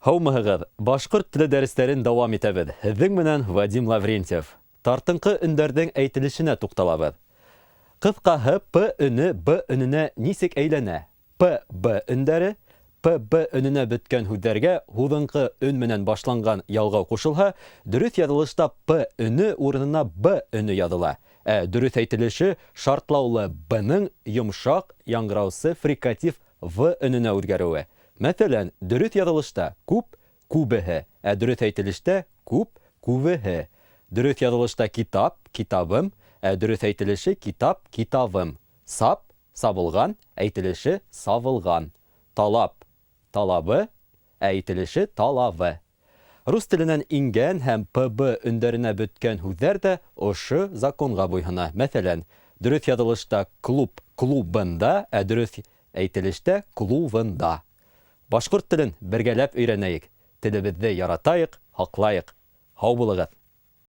Һаумыһығыҙ! Башҡорт теле дәрестәрен дауам итәбеҙ. Һеҙҙең менән Вадим Лаврентьев. Тартынҡы өндәрҙең әйтелешенә туҡталабыҙ. Ҡыҫҡаһы, П өнө Б өнөнә нисек әйләнә? П, Б өндәре, П, Б өнөнә бөткән һүҙҙәргә һуҙынҡы өн менән башланған ялғау ҡушылһа, дөрөҫ яҙылышта П өнө урынына Б өнө яҙыла. Ә дөрөҫ әйтелеше шартлаулы Б-ның йомшаҡ яңғыраусы фрикатив В өнөнә үҙгәреүе. Мәҫәлән, дөрөҫ яҙылышта күп, күбеһе, ә дөрөҫ әйтелештә күп, күбеһе. Дөрөҫ яҙылышта китап, китабым, ә дөрөҫ әйтелеше китап, китабым. Сап, сабылған, әйтелеше сабылған. Талап, талабы, ә әйтелеше талабы. Рус теленән ингән һәм ПБ өндәренә бөткән һүҙҙәр ҙә ошо законға буйһона. Мәҫәлән, дөрөҫ яҙылышта клуб, клубында, ә дөрөҫ әйтелештә клубында. Башҡорт телен бергәләп өйрәнәйек, телебеҙҙе яратайыҡ, һаҡлайыҡ. Һау булығыҙ!